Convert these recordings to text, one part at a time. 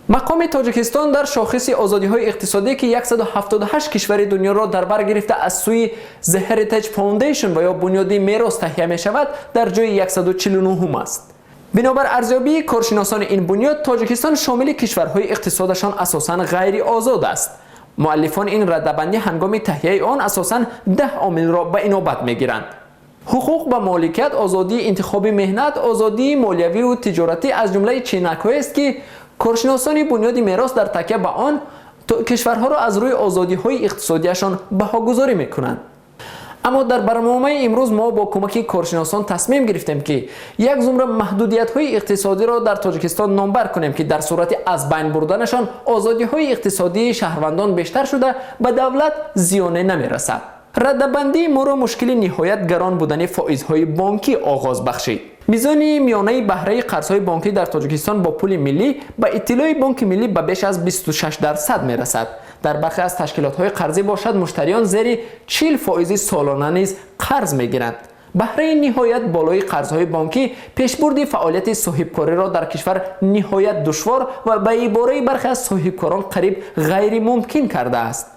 Мақоми Тоҷикистон дар шохиси озодиҳои иқтисодӣ, ки 178 кишвари дунёро дар бар гирифта, аз сӯи The Heritage Foundation ва ё Бунёди мерос таҳия мешавад, дар ҷои 149 аст. Бинобар арзёбии коршиносони ин бунёд, Тоҷикистон шомили кишварҳои иқтисодашон асосан ғайриозод аст. Муаллифони ин радабандӣ ҳангоми таҳияи он асосан 10 омилро ба инобат мегиранд: ҳуқуқ ба моликият, озодии интихоби меҳнат, озодии молиявию тиҷоратӣ аз ҷумлаи ченакҳоест, ки коршиносони Бунёди мерос дар такя ба он кишварҳоро аз рӯи озодиҳои иқтисодиашон баҳогузорӣ мекунанд. Аммо дар барномаи имрӯз мо бо кӯмаки коршиносон тасмим гирифтем, ки як зумра маҳдудиятҳои иқтисодиро дар Тоҷикистон номбар кунем, ки дар сурати аз байн бурданашон озодиҳои иқтисодии шаҳрвандон бештар шуда, ба давлат зиёне намерасад. Радабандии моро мушкили ниҳоят гарон будани фоизҳои бонкӣ оғоз бахшид. Мизони миёнаи баҳраи қарзҳои бонкӣ дар Тоҷикистон бо пули миллӣ, ба иттилои Бонки миллӣ, ба беш аз 26% мерасад. Дар бархе аз ташкилотҳои қарзӣ бошад, муштариён зери 40 фоизи солона низ қарз мегиранд. Баҳраи ниҳоят болои қарзҳои бонкӣ пешбурди фаъолияти соҳибкориро дар кишвар ниҳоят душвор ва ба ибораи бархе аз соҳибкорон қариб ғайримумкин кардааст.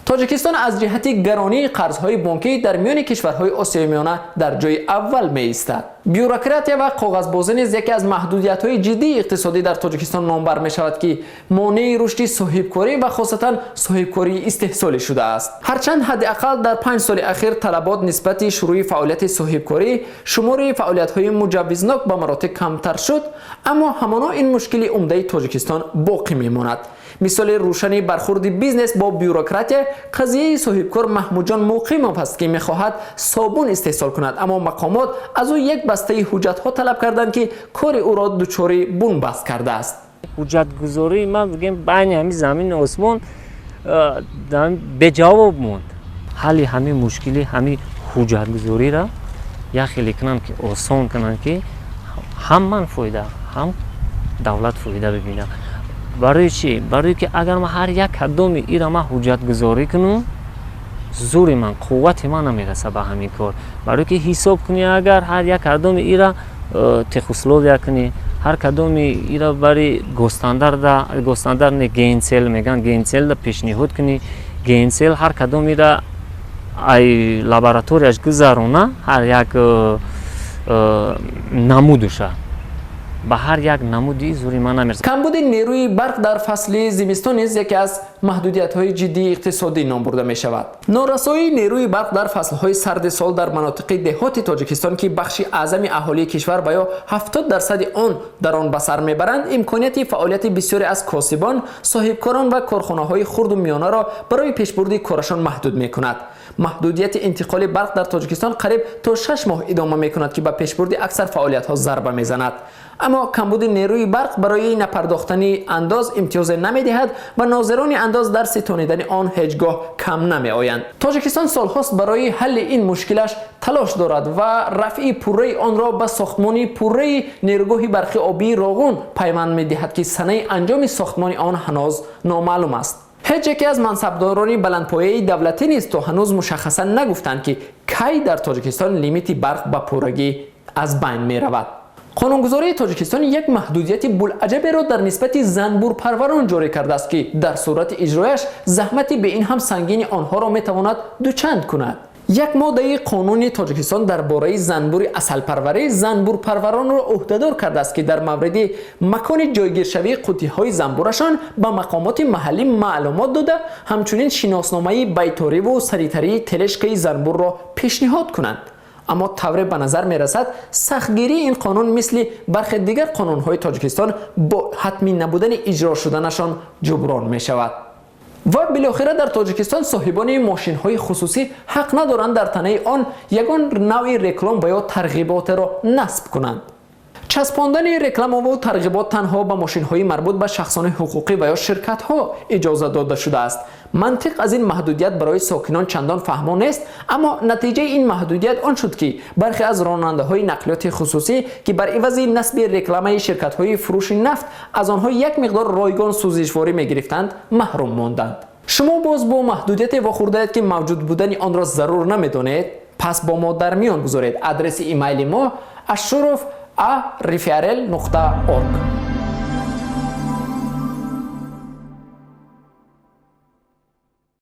Тоҷикистон аз ҷиҳати гаронии қарзҳои бонкӣ дар миёни кишварҳои Осиёи Миёна дар ҷои аввал меистад. Бюрократия ва коғазбозӣ низ яке аз маҳдудиятҳои ҷиддии иқтисодӣ дар Тоҷикистон номбар мешавад, ки монеи рушди соҳибкорӣ ва хосатан соҳибкории истеҳсолӣ шудааст. Ҳарчанд ҳадди ақал дар 5 соли ахир талабот нисбати шурӯи фаъолияти соҳибкорӣ, шумори фаъолиятҳои муҷаввизнок ба маротиб камтар шуд, аммо ҳамоно ин мушкили умдаи Тоҷикистон боқӣ мемонад. Мисоли рӯшани бархурди бизнес бо бюрократия қазияи соҳибкор Маҳмудҷон Муқимов аст, ки мехоҳад собун истеҳсол кунад, аммо мақомот аз ӯ як бастаи ҳуҷҷатҳо талаб карданд, ки кори ӯро дучори бунбаст кардааст. Ҳуҷҷатгузории ман, бигем, байни ҳамин замину осмон беҷавоб монд. Ҳалли ҳамин мушкили, ҳамин ҳуҷҷатгузориро як хеле кунанд, ки осон кунанд, ки ҳам ман фоида, ҳам давлат фоида бибинад. Барои чӣ? Барое ки агар ман ҳар як кадоми ира ман ҳуҷҷатгузорӣ кунам, зури ман, қуввати ман намераса ба ҳамин кор. Барое ки ҳисоб кунӣ, агар ҳар як кадоми ира техусловия кунӣ, ҳар кадоми ира бари госстандарда, госстандарт не, ГНЦЛ меган, ГНЦЛда пешниҳод кунӣ, ГНЦЛ ҳар кадомира ай лабораторияш гузарона, ҳар як намудуша, ба ҳар як намуди зури ман намерасад. Камбуди нерӯи барқ дар фасли зимистон низ яке аз маҳдудиятҳои ҷиддии иқтисодӣ ном бурда мешавад. Норасоии нерӯи барқ дар фаслҳои сарди сол дар манотиқи деҳоти Тоҷикистон, ки бахши аъзами аҳолии кишвар ва ё 70% он дар он ба сар мебаранд, имконияти фаъолияти бисёре аз косибон, соҳибкорон ва корхонаҳои хурду миёнаро барои пешбурди корашон маҳдуд мекунад. Маҳдудияти интиқоли барқ дар Тоҷикистон қариб то 6 моҳ идома мекунад, ки ба пешбурди аксар фаъолиятҳо зарба мезанад. Аммо камбуди нерӯи барқ барои напардохтани андоз имтиёзе намедиҳад ва нозирони андоз дар ситонидани он ҳеҷ гоҳ кам намеоянд. Тоҷикистон солҳост барои ҳалли ин мушкилаш талош дорад ва рафъи пурраи онро ба сохтмони пурраи нерӯгоҳи барқи обии Роғун пайванд медиҳад, ки санаи анҷоми сохтмони он ҳанӯз номаълум аст. Ҳеҷ яке аз мансабдорони баландпояи давлатӣ низ то ҳанӯз мушаххасан нагуфтанд, ки кай дар Тоҷикистон лимити барқ ба пуррагӣ аз байн меравад. Қонунгузории Тоҷикистон як маҳдудияти булаҷаберо дар нисбати занбурпарварон ҷорӣ кардааст, ки дар сурати иҷрояш заҳмати бе ин ҳам сангини онҳоро метавонад дучанд кунад. Як моддаи қонуни Тоҷикистон дар бораи занбури асалпарварӣ занбурпарваронро ӯҳдадор кардааст, ки дар мавриди макони ҷойгиршавии қуттиҳои занбурашон ба мақомоти маҳаллӣ маълумот дода, ҳамчунин шиносномаи байториву саритарии тележкаи занбурро пешниҳод кунанд. Аммо тавре ба назар мерасад, сахтгирии ин қонун мисли бархе дигар қонунҳои Тоҷикистон бо ҳатмӣ набудани иҷро шуданашон ҷуброн мешавад. Ва билохира дар Тоҷикистон соҳибони мошинҳои хусусӣ ҳақ надоранд дар танаи он ягон навъи реклам ва ё тарғиботеро насб кунанд. Часпондани рекламаву тарғибот танҳо ба мошинҳои марбут ба шахсони ҳуқуқӣ ва ё ширкатҳо иҷоза дода шудааст. Мантиқ аз ин маҳдудият барои сокинон чандон фаҳмо нест, аммо натиҷаи ин маҳдудият он шуд, ки бархе аз ронандаҳои нақлиёти хусусӣ, ки бар ивази насби рекламаи ширкатҳои фурӯши нафт аз онҳо як миқдор ройгон сӯзишворӣ мегирифтанд, маҳрум монданд. Шумо боз бо маҳдудияте вохӯрдаед, ки мавҷуд будани онро зарур намедонед? Пас бо мо дар миён гузоред. Адреси имайли мо ashurov@rifarl.org.